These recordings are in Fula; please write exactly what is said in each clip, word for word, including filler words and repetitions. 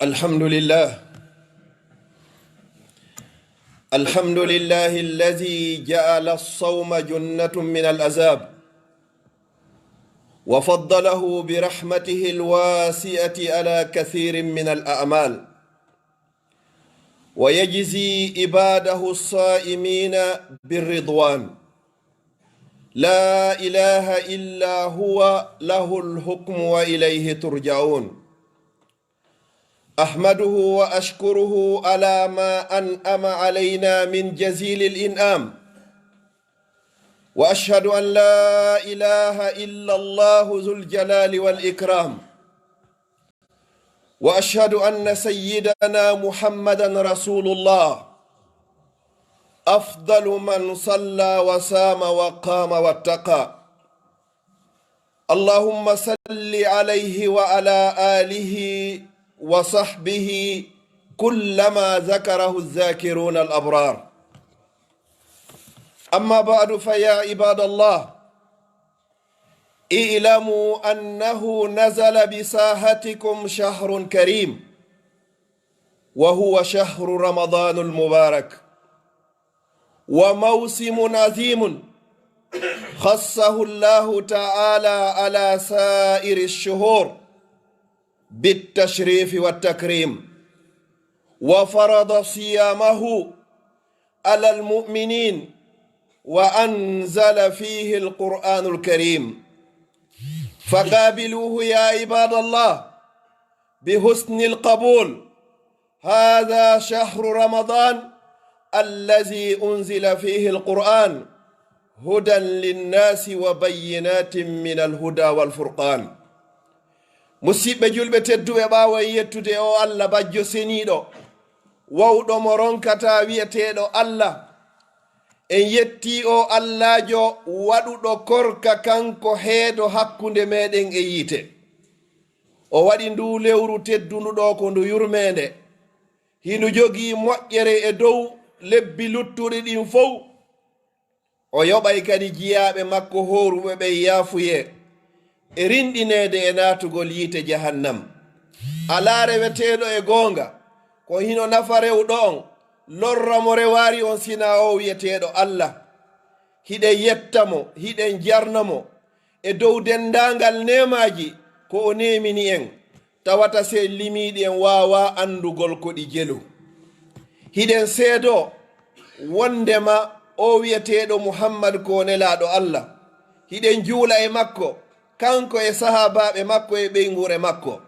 الحمد لله. الحمد لله الذي جعل الصوم جنة من العذاب، وفضله برحمته الواسعة على كثير من الأعمال، ويجزي عباده الصائمين بالرضوان. لا إله إلا هو، له الحكم وإليه ترجعون. أحمده وأشكره على ما أنعم علينا من جزيل الإنعام، وأشهد أن لا إله إلا الله ذو الجلال والإكرام، وأشهد أن سيدنا محمدا رسول الله، أفضل من صلى وصام وقام واتقى. اللهم صل عليه وعلى آله وصحبه كلما ذكره الذاكرون الأبرار. أما بعد، فيا عباد الله، اعلموا أنه نزل بساحتكم شهر كريم، وهو شهر رمضان المبارك، وموسم عظيم خصه الله تعالى على سائر الشهور بالتشريف والتكريم، وفرض صيامه على المؤمنين، وأنزل فيه القرآن الكريم، فقابلوه يا عباد الله بحسن القبول. هذا شهر رمضان الذي أنزل فيه القرآن هدى للناس وبينات من الهدى والفرقان. Musiɓɓe julɓe tedduɓe, ɓaawo en yettude o Allah bajjo seniiɗo, wawɗo mo ronkataa, wi'eteeɗo Allah, en yettii o Allaajo waɗuɗo korka, kanko heedo hakkunde meɗen e yiite. O waɗi ndu lewru teddundu ɗo ko ndu yurmeende. Hindu jogii moƴƴere e dow lebbi luttuɗi ɗin fow. O yoɓay kadi jiyaaɓe makko hooruɓe ɓen yaafuyee e rinɗineede e naatugol yiite jahannam. Alaa reweteeɗo e goonga ko hino nafa rewɗo on, lorra mo rewaari on, sinaa o wi'eteeɗo Allah. Hiɗen yetta mo, hiɗen jarna mo e dow denndaangal neemaaji ko o neemini en, tawata si en limiiɗi en waawaa anndugol ko ɗi jelu. Hiɗen seedoo wonndema o wi'eteeɗo Muhammad ko nelaaɗo Allah. Hiɗen juula e makko, kanko e sahaabaaɓe makko e ɓeynguure makko.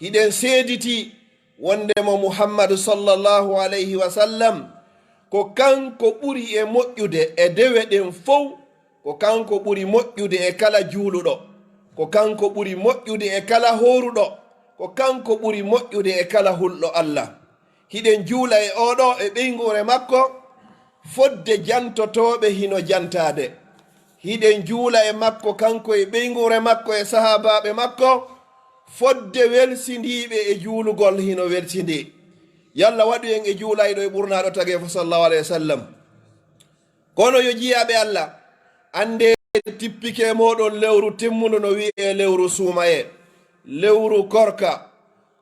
Hiɗen seeditii wonndema Muhammadu sallallahu alayhi wa sallam ko kanko ɓuri e moƴƴude e dewe ɗen fow, ko kanko ɓuri moƴƴude e kala juuluɗo, ko kanko ɓuri moƴƴude e kala hooruɗo, ko kanko ɓuri moƴƴude e kala hulɗo Allah. Hiɗen juula e oɗo e ɓeynguure makko fodde jantotooɓe hino jantaade. Hiɗen juula e makko kanko e ɓeynguure makko e sahaabaaɓe makko fodde welsindiiɓe e juulugol hino welsindii. Yo Allah waɗu en e juulayɗo e ɓurnaaɗo tageefo sallallahu alayhi wa sallam. Kono yo jiyaaɓe Allah, anndee tippike mooɗon lewru timmundu no wi'ee lewru suumayee, lewru korka.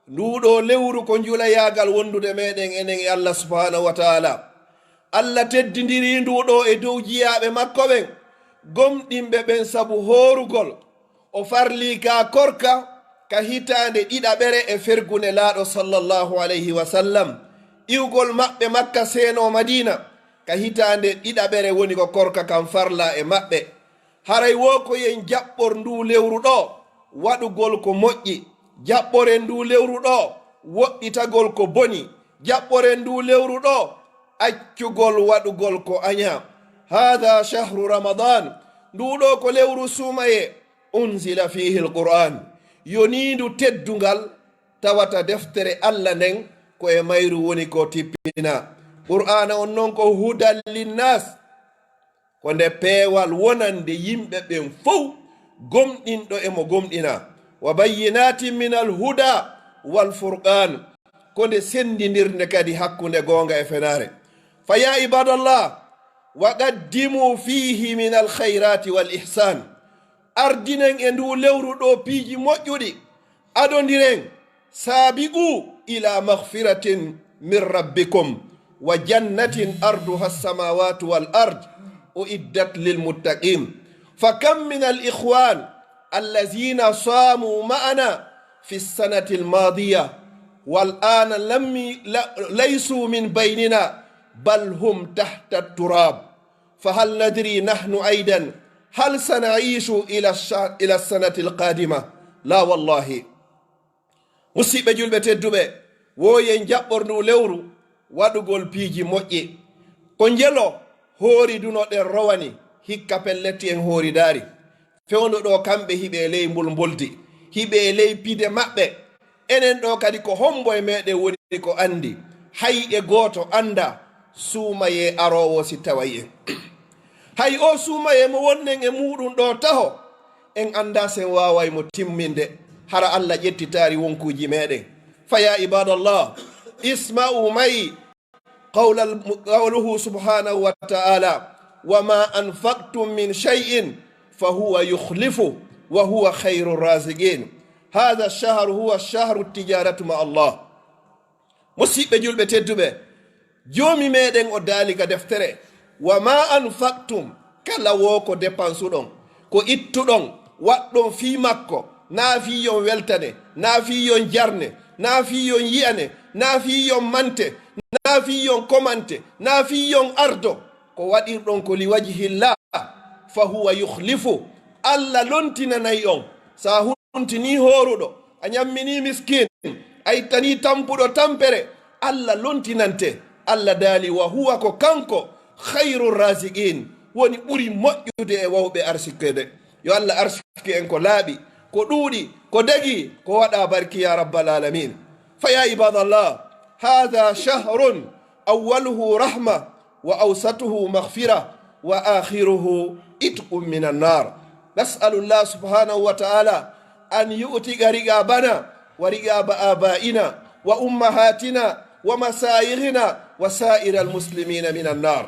Nduu ɗoo lewru ko njulayaagal wondude meɗen enen e Allah subhaanahu wa taala. Allah teddindirii nduu ɗoo e dow jiyaaɓe makko ɓen, gomɗinɓe ɓen sabu hoorugol. O farlii ka korka ka hitaande ɗiɗaɓere e fergu Nelaaɗo sallallahu alayhi wa sallam. Iwgol maɓɓe Makka seenoo Madiina ka hitaande ɗiɗaɓere woni ko korka kan farlaa e maɓɓe. Haray wo ko yo en jaɓɓor nduu lewru ɗoo waɗugol ko moƴƴi, jaɓɓoren nduu lewru ɗoo woɗɗitagol ko boni, jaɓɓoren nduu lewru ɗoo accugol waɗugol ko añaa. Haada shahru Ramadan, nduu ɗoo ko lewru suumayee, unzila fiihi l-Qur'aan, yoniindu teddungal, tawata deftere Allah nden ko e mayru woni ko tippinaa. Qur'aana on non ko hudan linnaas, ko nde peewal wonande yimɓe ɓen fow, gomɗinɗo e mo gomɗinaa. Wa bayyinaatin minal hudaa wal furqaan, ko nde senndindirnde kadi hakkunde goonga e fenaare. Fa yaa ibaadallah, wa qaddimu fiihi minal khayraati wal ihsaan. Ardinen e nduu lewru ɗoo piiji moƴƴuɗi, adondiren, saabiqu إلى مغفرة من ربكم وجنة عرضها السماوات والأرض أعدت للمتقين. فكم من الإخوان الذين صاموا معنا في السنة الماضية والآن لم ي-، ل-، ليسوا من بيننا، بل هم تحت التراب. فهل ندري نحن أيضا هل سنعيش إلى الش-، إلى السنة القادمة؟ لا والله. Musidɓe julɓe tedduɓe, wooyen jaɓɓor ndu lewru waɗugol piiji moƴƴi. Ko njelo hoori duno ɗen rowani, hikka pelletti en hooridaari. Fewndo ɗo kamɓe hiɓe ley mbulmbuldi, hiɓe ley pide maɓɓe. Enen ɗo kadi ko hombo e meɗen woni ko andi? Hay e gooto anda suumayee aroowo si taway en. Hay o suumayee mo wonɗen e muɗum ɗo taho, en anda sen waaway mo timminde, hara Alla ƴettitaari wonkuuji meɗen. Fa ya ibadallah, isma'u ma'i قول الم-، قوله سبحانه وتعالى: وما أنفقتم من شيء فهو يخلفه وهو خير الرازقين. هذا الشهر هو شهر التجارة مع الله. Musidɓe julɓe tedduɓe, Joomi meɗen o daali ka deftere: "Wa ma anfaqtum," kala wo ko depansuɗon, ko ittuɗon, waɗɗon fii makko, naa fii yon weltane, naa fii yon jarne, naa fii yon yi'ane, naa fii yon mante, naa fii yon komante, naa fii yon ardo, ko waɗirɗon ko li wajhillah, fa huwa yukhlifu, Alla lontinanay on. Sa huntini hooruɗo, a ñammini miskin, a ittani tampuɗo tampere, Alla lontinante. Alla daali, "Wa huwa," ko kanko, "khayru raziqin," woni ɓuri moƴƴude e wawɓe arsikeede. Yo Alla arsike en ko laaɓi, ko ɗuuɗi, ko dagi, ko waɗa barki ya rabbal alamin. Fa ya ibadallah, hadha shahrun awwaluhu rahma, وأوسطه مغفرة، وآخره عتق من النار. نسأل الله سبحانه وتعالى أن يعتق رقابنا ورقاب آبائنا وأمهاتنا ومشايخنا وسائر المسلمين من النار.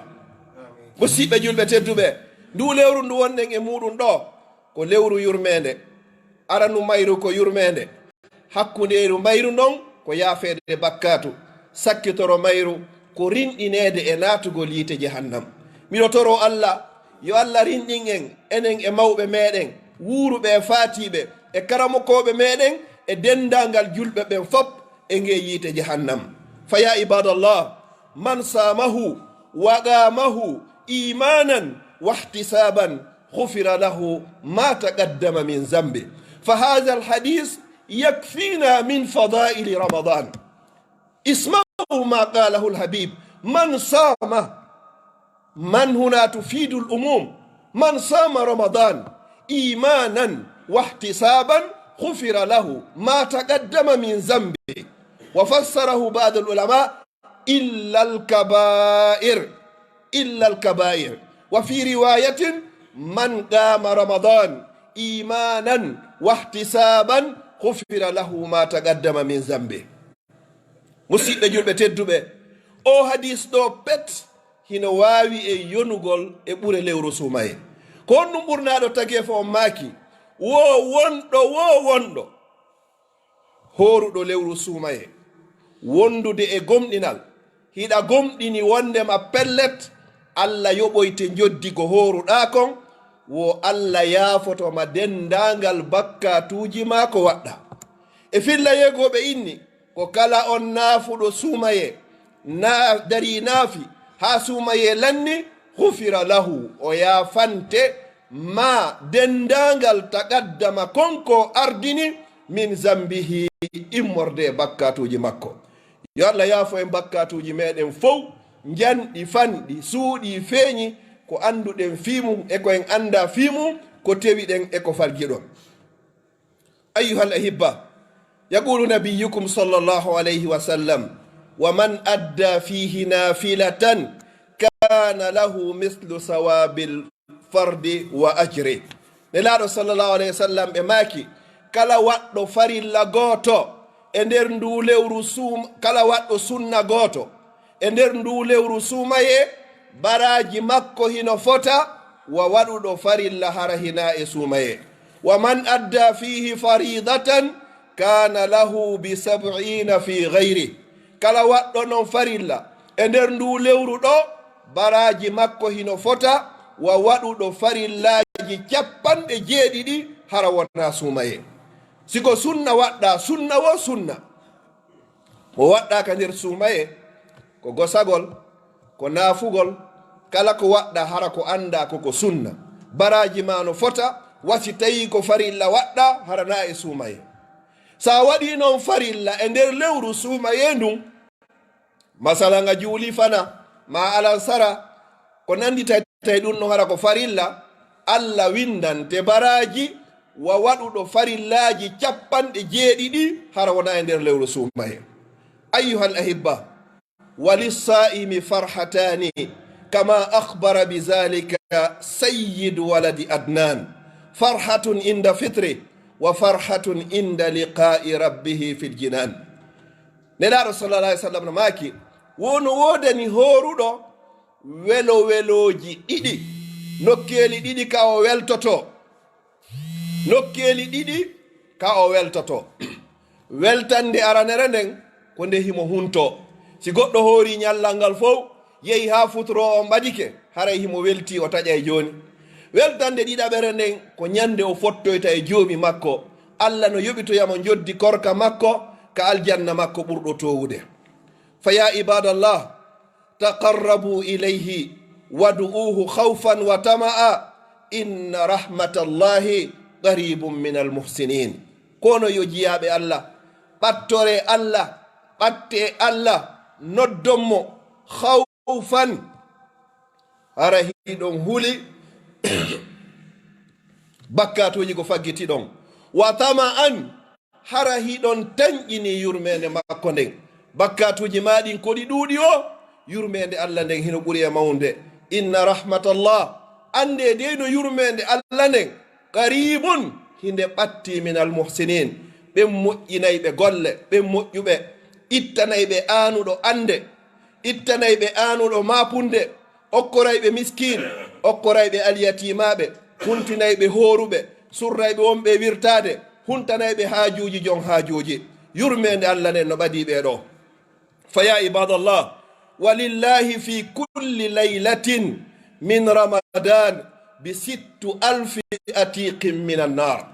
Musiɓɓe julɓe tedduɓe, ndu lewru ndu wonɗen e muɗum ɗo, ko lewru yurmeende. Aranu mayru ko yurmeende. Hakkundeeru mayru ndon ko yaafeede bakkaatu, sakkitoro mayru ko rinɗineede e naatugol yiite jahannam. Miɗo toroo Alla, yo Alla rinɗin en, enen e mawɓe meɗen, wuuruɓe e faatiiɓe, e karamokooɓe meɗen, e denndaangal julɓe ɓen fop e ngee yiite jahannam. Fa ya ibadallah, man saamahu wa qaamahu imanan wa ihtisaban, غفر له ما تقدم من ذنبه. فهذا الحديث يكفينا من فضائل رمضان. اسمعوا ما قاله الحبيب: من صام، من هنا تفيد العموم، من صام رمضان إيمانا واحتسابا غفر له ما تقدم من ذنبه. وفسره بعض العلماء إلا الكبائر، إلا الكبائر. وفي رواية: من قام رمضان إيمانا واحتسابا غفر له ما تقدم من ذنبه. Musiɓɓe julɓe tedduɓe, o hadis ɗo pet hino waawi e yonugol e ɓure lewru suumayee. Ko honɗum ɓurnaaɗo tageefo on maaki? Wo wonɗo, wo wonɗo hooruɗo lewru suumayee, wondude e gomɗinal, hiɗa gomɗini wondema pellet, Alla yoɓoyte njoddi ko hooruɗaa kon, wo Alla yaafoto ma denndaangal bakkaatuuji maa ko waɗɗaa. E filla yeegooɓe inni, ko kala on naafuɗo suumayee, na darii naafi haa suumayee lanni, غفر له, o yaafante ma denndaangal تقدم kon ko ardini, من ذنبه, immorde e bakkaatuuji makko. Yo Alla yaafo en bakkaatuuji meɗen fow, njanɗi, fanɗi, suuɗi, feeñi, ko annduɗen fii mum e ko en anndaa fii mum, ko tewiɗen e ko faljiɗon. أيها الأحبة، يقول نبيكم صلى الله عليه وسلم: ومن أدى فيه نافلة كان له مثل ثواب الفرض وأجره. Nelaaɗo sallallahu alayhi wa sallam ɓe maaki, kala waɗɗo farilla gooto e nder ndu lewru suum-, kala waɗɗo sunna gooto e nder ndu lewru suumayee, baraaji makko hino fota wa waɗuɗo farilla hara hinaa e suumayee. ومن أدى فيه فريضة كان له بسبعين في غيره. Kala waɗɗo non farilla e nder ndu lewru ɗo, baraaji makko hino fota wa waɗuɗo farillaaji capanɗe jeeɗiɗi hara wonaa suumayee. Si ko sunna waɗɗaa, sunna wo sunna, mo waɗɗaa ka nder suumayee, ko gosagol, ko naafugol, kala ko waɗɗaa hara ko anndaa ko ko sunna. Baraaji maa no fota wa si tawii ko farilla waɗɗaa hara naa e suumayee. Sa waɗii non farilla e nder lewru suumayee ndun, masalan a juulii fana, maa alansara, ko nannditay e ɗun ɗon hara ko farilla, Alla winndante baraaji wa waɗuɗo farillaaji capanɗe jeeɗiɗi hara wonaa e nder lewru suumayee. أيها الأحبة، وللصائم فرحتان كما أخبر بذلك سيد ولد عدنان، فرحة عند فطره وفرحة عند لقاء ربه في الجنان. Nelaaɗo sallallahu alaihi wasallam no maaki, wo no woodani hooruɗo welo welooji ɗiɗi, nokkeeli ɗiɗi ka o weltotoo. Nokkeeli ɗiɗi ka o weltotoo. Weltannde aranere nden ko nde himo huntoo. Si goɗɗo hoorii ñallal ngal fow, yehi haa futuro on ɓadike, haray himo weltii, o taƴay jooni. Weltannde ɗiɗaɓere nden ko ñande o fottoyta e Joomi makko. Alla no yoɓitoya mo njoddi korka makko ka aljanna makko ɓurɗo toowude. فيا عباد الله، تقربوا إليه وادعوه خوفا وطمعا، إن رحمة الله قريب من المحسنين. Kono yo jiyaaɓe Alla, ɓattoree Alla, ɓattee Alla, noddon mo, khawfan, hara hiɗon huli bakkaatuuji ko faggitiɗon, wa tama'an, hara hiɗon tanƴinii yurmeende makko nden. Bakkaatuuji maa ɗin ko ɗi ɗuuɗi o, yurmeende Alla nden hino ɓuri e mawnde. Inna rahmatallah, anndee dey no yurmeende Alla nden, qariibun, hinde ɓattii, minal muhsiniin, ɓen moƴƴinayɓe golle, ɓen moƴƴuɓe, ittanayɓe aanuɗo annde, ittanayɓe aanuɗo maapunde, okkorayɓe miskiin, okkorayɓe alyatiimaaɓe, huntinayɓe hooruɓe, surrayɓe wonɓe e wirtaade, huntanayɓe haajuuji jon haajuuji. Yurmeende Alla nden no ɓadii ɓee ɗoo. فيا عباد الله، ولله في كل ليلة من رمضان بست ألف عتيق من النار.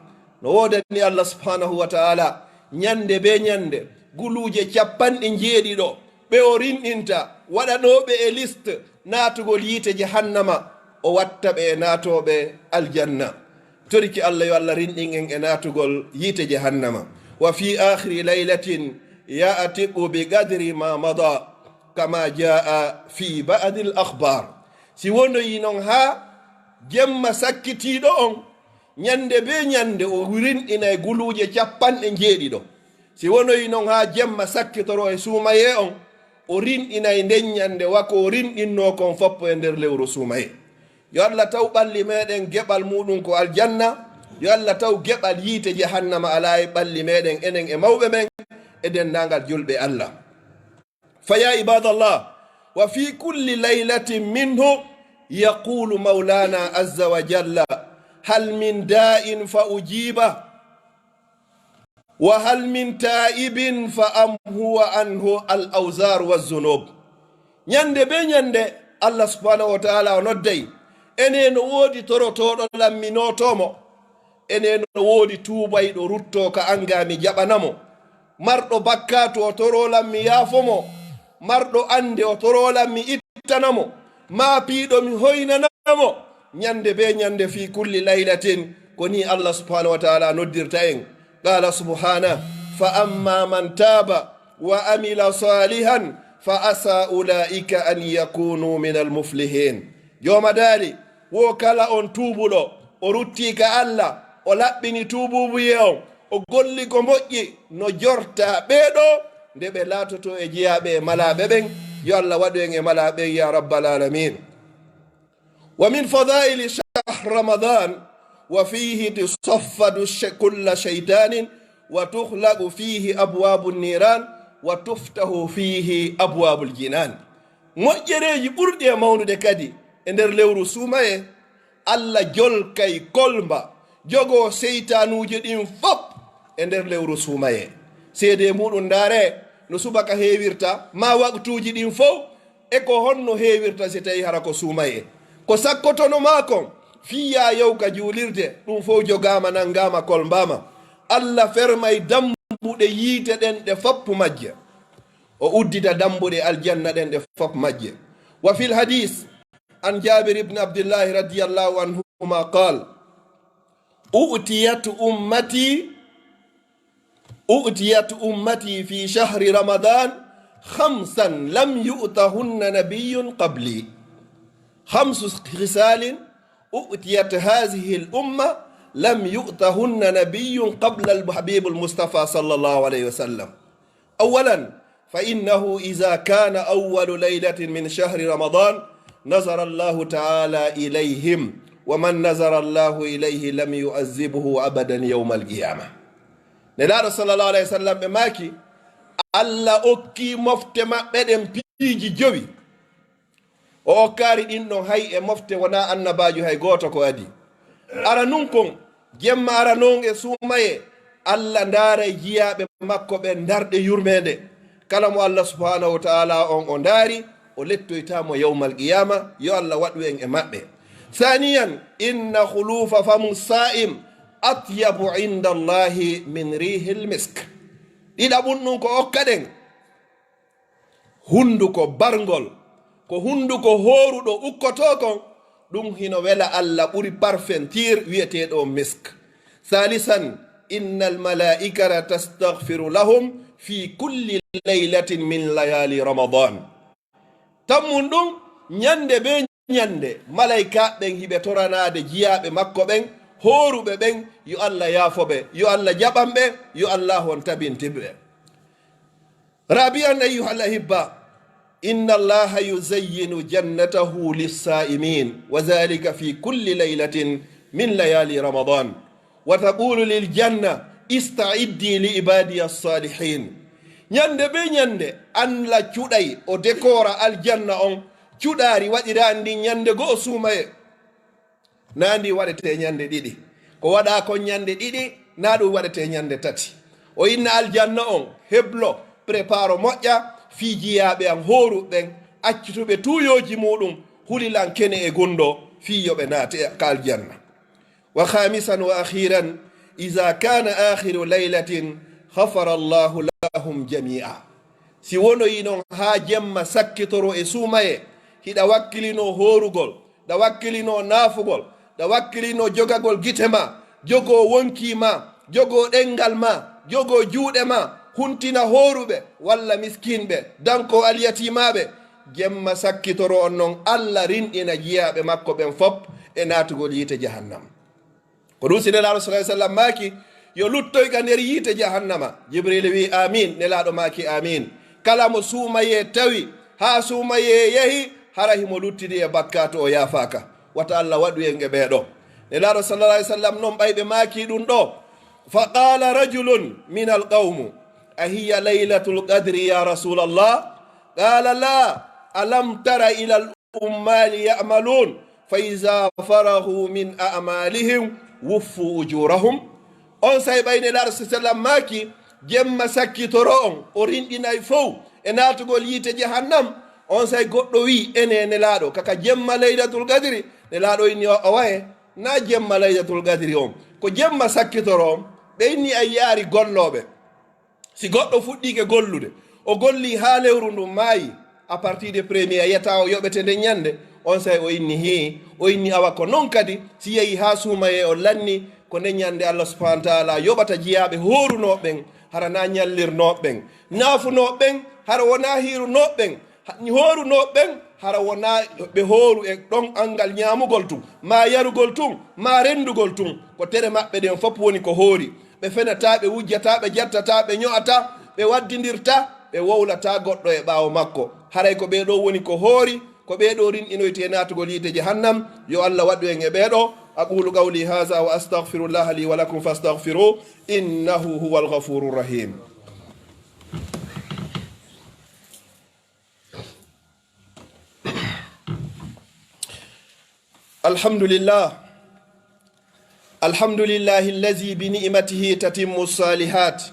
No woodani Alla subhanahu wa ta'ala ñande bee ñande guluuje capanɗe njeeɗiɗo ɓe o rinɗinta, waɗanooɓe e liste naatugol yiite jahannama, o watta ɓe e naatooɓe aljanna. Toriki Alla yo Alla rinɗin en e naatugol yiite jahannama. وفي آخر ليلة يعتق بقدر ما مضى كما جاء في بعض الأخبار. Si wonoyi non haa jemma sakkitiiɗo on, ñande bee ñande o rinɗinay guluuje capanɗe njeeɗiɗo. Si wonoyi non haa jemma sakkitoroo e suumayee on, o rinɗinay nden ñande wa ko o rinɗinnoo kon foppo e nder lewru suumayee. Yo Alla taw ɓalli meɗen geɓal muɗum ko aljanna. Yo Alla taw geɓal yiite jahannama alaa e ɓalli meɗen, enen e mawɓe men, e denndaangal julɓe Alla. فيا عباد الله، وفي كل ليلة منه يقول مولانا عز وجل: هل من داع فأجيبه؟ وهل من تائب فأمحو عنه الأوزار والذنوب. Ñande bee ñande, Alla subhanahu wa ta'ala o nodday, ene no woodi torotooɗo lan mi nootoo mo? Ene no woodi tuubayɗo ruttoo ka an gaa mi jaɓana mo? Marɗo bakkaatu o toroo lan mi yaafo mo? Marɗo annde o toroo lan mi ittana mo? Maapiiɗo mi hoynana mo? Ñande bee ñande, fii kulli laylatin, ko nii Alla subhanahu wa ta'ala noddirta en. Qala subhanahu: فأما من تاب وعمل صالحا فعسى أولئك أن يكونوا من المفلحين. Jooma daali, wo kala on tuubuɗo, o ruttii ka Alla, o laɓɓini tuubuubuyee on, o golli ko moƴƴi, no jortaa ɓee ɗoo nde ɓe laatotoo e jeyaaɓe e malaaɓe ɓen. Yo Alla waɗu en e malaaɓe ɓen, ya rabbal aalamiin. ومن فضائل شهر رمضان: وفيه تصفد ش-، كل شيطان، وتغلق فيه أبواب النيران، وتفتح فيه أبواب الجنان. Moƴƴereeji ɓurɗi e mawnude kadi e nder lewru suumayee, Alla jolkay kolmba jogoo seytaanuuji ɗin fop. e nder lewru suumayee. Seedee muuɗum ndaaree no subaka heewirta, maa waqtuuji ɗin fow, e ko honno heewirta si tawii hara ko suumayee. Ko sakkotono maa kon, fii yaa yow ka juulirde, ɗum fow jogaama, nanngaama, kolmbaama. Alla fermay dambuɗe yiite ɗen ɗe foppu majje. O uddita dambuɗe aljanna ɗen ɗe foppu majje. Wa fil hadiis, an Jaabir ibn Abdillahi radiyallahu anhuma qaal, u'tiyat ummati, u'tiyat ummati fi shahri Ramadan khamsan lam yu'tahunna nabiyyun qabli. Khamsu khisalin u'tiyat hadhihi al-umma lam yu'tahunna nabiyyun qabla al-habib al-Mustafa sallallahu alayhi wa sallam. أولا، فإنه إذا كان أول ليلة من شهر رمضان نظر الله تعالى إليهم، ومن نظر الله إليه لم يعذبه أبدا يوم القيامة. Nelaaɗo sallallahu alayhi wa sallam ɓe maaki, Alla okki mofte maɓɓe ɗen piiji jowi. O okkaali ɗin ɗon hay e mofte wonaa annabaajo hay gooto ko adii. Ara nun kon, jemma ara non e suumayee, Alla ndaaray jiyaaɓe makko ɓen ndarɗe yurmeende. Kala mo Alla subhaanahu wa ta'ala on o ndaari, o lettoytaa mo yawmal qiyaama, yo Alla waɗu en e maɓɓe. Saaniyan, inna khuluufa famu saa'im atyabu inda Allahi min riihil misk. Ɗiɗaɓun ɗun ko okka ɗen, hunduko barngol, ko hunduko hooruɗo ukkotoo kon, ɗum hino wela Alla ɓuri parfentir wi'eteeɗo misk. Saalisan, innal malaa'ikata tastaghfiru lahum fi kulli laylatin min layaali Ramadan. Tammun ɗum, ñande bee ñande, malaykaaɓe ɓen hiɓe toranaade jiyaaɓe makko ɓen, hooruɓe ɓen, yo Alla yaafo ɓe, yo Alla jaɓan ɓe, yo Allaahu on tabintin ɓe. Raabi'an, ayyuhal ahibba, inna Allaha yuzayyinu jannatahu lissaa'imin, wa zalika fi kulli laylatin min layaali Ramadan. Wa taqulu lil janna, ista'iddi li ibadiya salihin. Ñande bee ñande, Alla cuɗay, o dekoora aljanna on, cuɗaari waɗiraandi ñande go'o suumayee. Naa ndi waɗetee ñande ɗiɗi. Ko waɗaa kon ñande ɗiɗi, naa ɗum waɗetee ñande tati. O inna aljanna on, heblo, préparo moƴƴa, fii jiyaaɓe an hooruɓe ɓen, accutuɓe tuuyooji muuɗum, hulilan kene e gunndo, fii yo ɓe naate ka aljanna. Wa khaamisan wa akhiiran, iza kaana aakhiru laylatin, ghafara Allahu lahum jamii'a. Si wonoyi non haa jemma sakkitoro e suumayee, hiɗa wakkilinoo hoorugol, ɗa wakkilinoo naafugol, ɗa wakkilinoo jogagol gite maa, jogoo wonkii maa, jogoo ɗenngal maa, jogoo juuɗe maa, huntina hooruɓe walla miskinɓe, dankoo alyatiimaaɓe, jemma sakkitoro on non, Alla rinɗina jiyaaɓe makko ɓen fop e naatugol yiite jahannam. Ko ɗum si Nelaaɗo sallallahu alaihi wasallam maaki, yo luttoy ka nder yiite jahannama. Jibril wi, "Amin." Nelaaɗo maaki, "Amin." Kala mo suumayee tawi, haa suumayee yehi, hara himo luttidi e bakkaatu o yaafaaka. Wata Alla waɗu en e ɓee ɗoo. Nelaaɗo sallallahu alaihi wasallam non ɓay ɓe maaki ɗum ɗoo. Fa qala rajulun min al qawmu, "Ahiya laylatul qadri ya Rasulallah?" Qala, "La, alam tara ila al ummali ya'malun, fa iza farahu min a'malihim wuffu ujurahum." On say ɓay Nelaaɗo sallallahu alaihi wasallam maaki, jemma sakkitoro on, o rinɗinay fow e naatugol yiite jahannam. On say goɗɗo wi, "Ene Nelaaɗo, kaka jemma Laylatul Qadri?" Nelaaɗo inni, "O, o waye, na jemma Laylatul Qadri on, ko jemma sakkitoro on." Ɓe inni, "A yi'aari gollooɓe?" Si goɗɗo fuɗɗiike gollude, o golli haa lewru ndun maayi, à partir de premier, yiyata o yoɓete nden ñande, on say o inni, "Hii." O inni, "Awa ko non kadi, si yehi haa suumayee on lanni, ko nden ñande Allah subhanahu wa ta'ala yoɓata jiyaaɓe hoorunooɓe ɓen, hara na ñallirnooɓe ɓen, naafunooɓe ɓen, hara wonaa hiirunooɓe ɓen, ha-, hoorunooɓe ɓen, hara wonaa ɓe hooru e ɗon anngal ñaamugol tun, maa yarugol tun, maa renndugol tun, ko tere maɓɓe ɗen fof woni ko hoori." Ɓe fenataa, ɓe wujjataa, ɓe jattataa, ɓe ño'ataa, ɓe waddindirtaa, ɓe wowlataa goɗɗo e ɓaawo makko. Haray ko ɓee ɗoo woni ko hoori, ko ɓee ɗoo rinɗinoytee naatugol yiite jahannam. Yo Allah waɗu en e ɓee ɗoo. أقول قولي هذا وأستغفر الله لي ولكم فاستغفروه إنه هو الغفور الرحيم. الحمد لله. الحمد لله الذي بنعمته تتم الصالحات.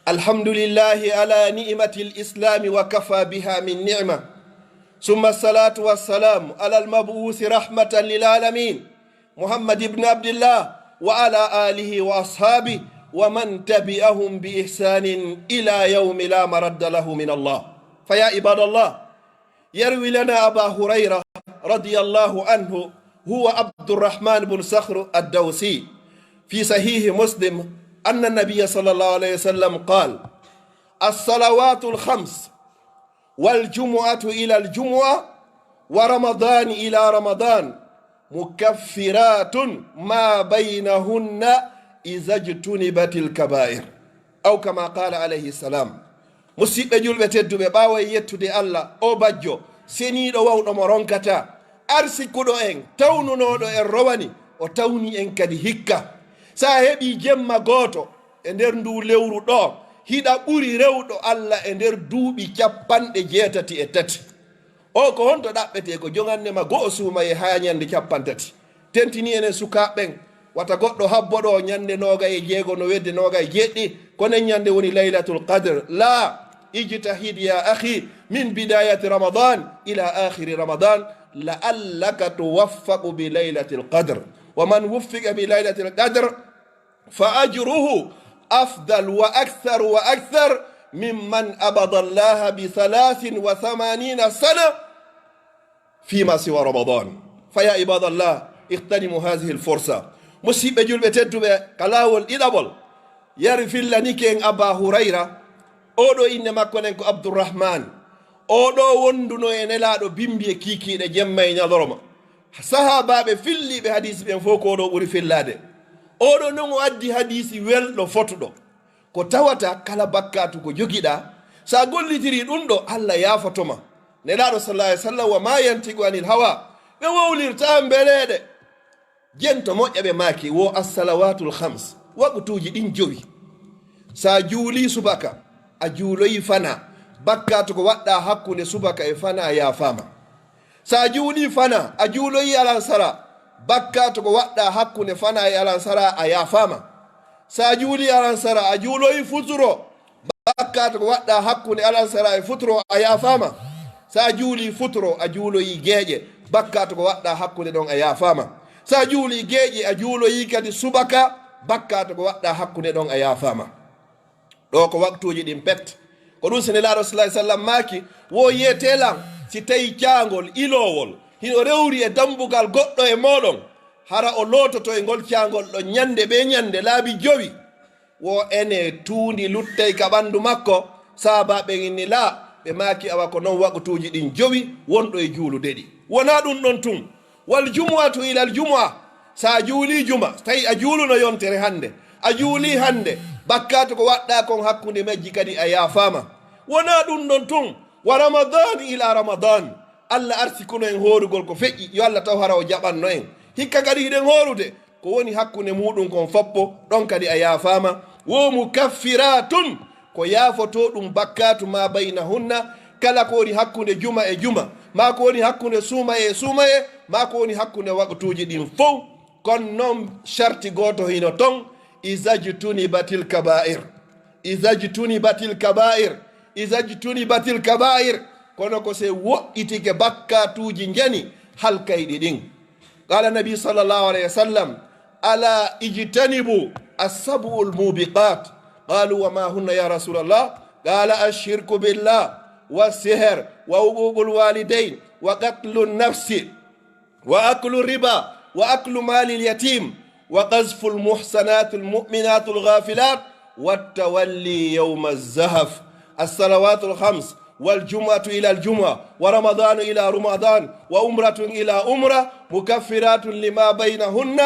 الحمد لله على نعمة الإسلام وكفى بها من نعمة. ثم الصلاة والسلام على المبعوث رحمة للعالمين محمد بن عبد الله وعلى آله وأصحابه ومن تبعهم بإحسان إلى يوم لا مرد له من الله. فيا عباد الله، يروي لنا أبا هريرة رضي الله عنه، هو عبد الرحمن بن صخر الدوسي، في صحيح مسلم أن النبي صلى الله عليه وسلم قال: الصلوات الخمس والجمعة إلى الجمعة ورمضان إلى رمضان مكفرات ما بينهن إذا اجتنبت الكبائر، أو كما قال عليه السلام. Musidɓe julɓe tedduɓe, ɓaawo e yettude Allah, o bajjo seniiɗo wawɗo mo ronkata, arsikuɗo en, tawnunooɗo en rowani, o tawni en kadi hikka. So a heɓii jemma gooto e nder nduu lewru ɗoo, hiɗa ɓuri rewɗo Allah e nder duuɓi capanɗe jeetati e tati. O ko honto ɗaɓɓetee? Ko jogannde ma go'o suumaye haa ñande capantati. Tentini enen sukaaɓe ɓen, wata goɗɗo habbo ɗo ñande noogay e jeego no wedde noogay e jeeɗiɗi, ko nden ñande woni Laylatul Qadr. La, ijtahid ya akhi min bidayati Ramadan ila akhiri Ramadan la'allaka tuwaffaqu bi Laylatil Qadr. Wa man wuffiqa bi Laylatil Qadr فأجره أفضل وأكثر وأكثر ممن عبد الله بثلاث وثمانين سنة فيما سوى رمضان. فيا عباد الله، اغتنموا هذه الفرصة. Musidɓe julɓe tedduɓe, ka laawol ɗiɗaɓol, yari fillanike en Aba Hurayra, oɗo innde makko nen ko Abdurrahman. Oɗo wonduno e Nelaaɗo bimbi e kiikiiɗe, jemma e ñalorma. Sahaabaaɓe filliiɓe hadiisi ɓen fof ko oɗo ɓuri fillaade. Oɗo non o addi hadiisi welɗo fotuɗo. Ko tawata kala bakkaatu ko jogiɗaa, so a gollitirii ɗun ɗoo, Allah yaafoto ma. Nelaaɗo sallallahu alaihi wasallam, wa ma yantiqu anil hawa, ɓe wowlirtaa mbeleeɗe. Jento moƴƴa ɓe maaki, wo assalawaatul khams, waqtuuji ɗin jowi. So a juulii subaka, a juuloyii fanaa, bakkaatu ko waɗɗaa hakkunde subaka e fanaa yaafaama. So a juulii fanaa, a juuloyii alansara, bakkaatu ko waɗɗaa hakkunde fanaa e alansara a yaafaama. So a juulii alansara, a juuloyii futuro, bakkaatu ko waɗɗaa hakkunde alansara e futuro a yaafaama. So a juulii futuro, a juuloyii geeƴe, bakkaatu ko waɗɗaa hakkunde ɗon a yaafaama. So a juulii geeƴe, a juuloyii kadi subaka, bakkaatu ko waɗɗaa hakkunde ɗon a yaafaama. Ɗoo ko waktuuji ɗin pet. Ko ɗun si Nelaaɗo sallallahu alaihi wasallam maaki, wo yeetee lan si tawii caangol iloowol hino rewri e dambugal goɗɗo e mooɗon, hara o loototo e ngol caangol ɗon ñande bee ñande laabi jowi. Wo ene tuundi luttay ka ɓandu makko. Sahaabaaɓe ɓen inni, laa, ɓe maaki, awa ko non waktuuji ɗin jowi wonɗo e juulude ɗi. Wonaa ɗun ɗon tun, wal jumu'atu ilal jumu'a. So a juulii juma, so tawii a juuluno yontere hande, a juulii hande, bakkaatu ko waɗɗaa kon hakkunde majji kadi a yaafaama. Wonaa ɗun ɗon tun, wa ramadan ila ramadan. Allah arsikuno en hoorugol ko feƴƴi, yo Allah taw hara o jaɓanno en. Hikka kadi hiɗen hoorude, ko woni hakkunde muuɗun kon foppo, ɗon kadi a yaafaama. Wo mukaffiratun, ko yaafotoo ɗum bakkaatu ma baynahunna, kala ko woni hakkunde juma e juma, maa ko woni hakkunde suumaye e suumaye, maa ko woni hakkunde waqtuuji ɗin fow. Kono noon, sharti gooto hino ton, izajtunibatil kaba'ir. Izajtunibatil kaba'ir. Izajtunibatil kaba'ir. Kono ko se woɗɗitike bakkaatuuji njani halkayɗi ɗin. قال النبي صلى الله عليه وسلم: ألا اجتنبوا السبع الموبقات. قالوا: وما هن يا رسول الله؟ قال: الشرك بالله، والسحر، وعقوق الوالدين، وقتل النفس، وأكل الربا، وأكل مال اليتيم، وقذف المحصنات المؤمنات الغافلات، والتولي يوم الزحف. الصلوات الخمس، والجمعة إلى الجمعة، ورمضان إلى رمضان، وعمرة إلى عمرة، مكفرات لما بينهن،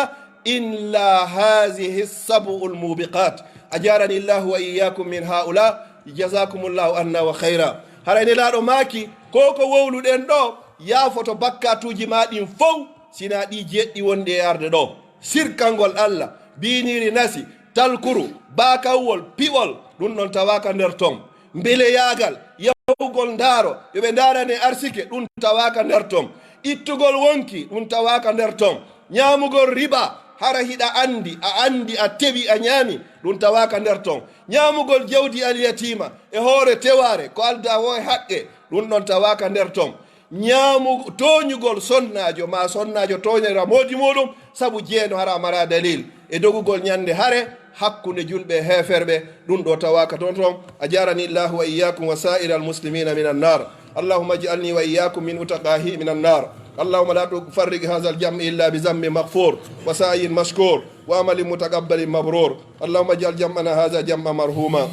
إلا هذه السبع الموبقات. أجارني الله وإياكم من هؤلاء. جزاكم الله عنا وخيرا. Haray Nelaaɗo maaki, ko ko wowluɗen ɗoo, yaafoto bakkaatuuji maa ɗin fow, sinaa ɗii jeeɗiɗi wonɗi e arde ɗoo. Sirkangol Allah, biiniiri nasi, talkuru, baakawwol, piɓol, ɗun ɗon tawaaka nder ton. Mbeleyaagal, yahugol ndaaro, yo ɓe ndaarane arsike, ɗun tawaaka nder ton. Ittugol wonki, ɗun tawaaka nder ton. Ñaamugol riba, Hara hiɗa anndi, a anndi, a tewi, a ñaami, ɗum tawaaka nder ton. Ñaamugol jawdi alyatiima e hoore tewaare, ko aldaa woo e haqqe, ɗum ɗon tawaaka nder ton. Ñaamu-, tooñugol sonnaajo, maa sonnaajo tooñira moodi muuɗum, sabu jeeno hara a maraa dalil. E dogugol ñande hare, hakkunde julɓe e heeferɓe, ɗum ɗo tawaaka ton ton. A jarani Allahu wa iyyakum wa sa'ira al-muslimina min an-nar. اللهم اجعلني وإياكم من أتقائه من النار. اللهم لا تفرق هذا الجمع إلا بذنب مغفور وسعي مشكور وعمل متقبل مبرور. اللهم اجعل جمعنا هذا جمعا مرحوما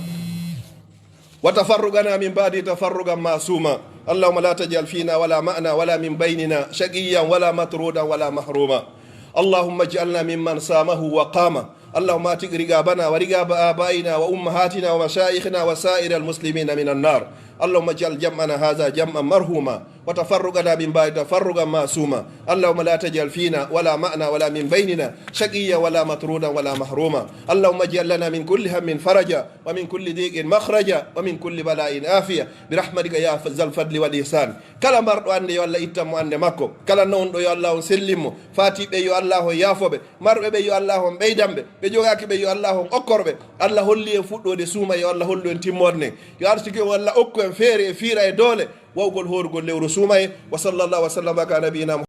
وتفرقنا من بعده تفرقا معصوما. اللهم لا تجعل فينا ولا معنا ولا من بيننا شقيا ولا مطرودا ولا محروما. اللهم اجعلنا ممن صامه وقام. اللهم اعتق رقابنا ورقاب آبائنا وأمهاتنا ومشايخنا وسائر المسلمين من النار. اللهم اجعل جمعنا هذا جمعا مرحوما وتفرقنا من بعده تفرقا معصوما. اللهم لا تجعل فينا ولا معنا ولا من بيننا شقيا ولا مطرودا ولا محروما. اللهم اجعل لنا من كل هم فرجا ومن كل ضيق مخرجا ومن كل بلاء عافية برحمتك يا ذا الفضل والإحسان. Kala marɗo annde, yo Allah ittan mo annde makko. Kala nawnuɗo, yo Allah on sellin mo. Faatiiɓe, yo Allah on yaafo ɓe. Marɓe ɓe, yo Allah on ɓeydan ɓe. Ɓe jogaaki ɓe, yo Allah on okkor ɓe. Allah holli en fuɗɗoode suumaye, yo Allah hollu en timmoode nden. Yo arsiki on Allah okku en feere e fiira e doole wawgol hoorugol lewru suumaye. Wa sallallahu wa sallam ala nabiyina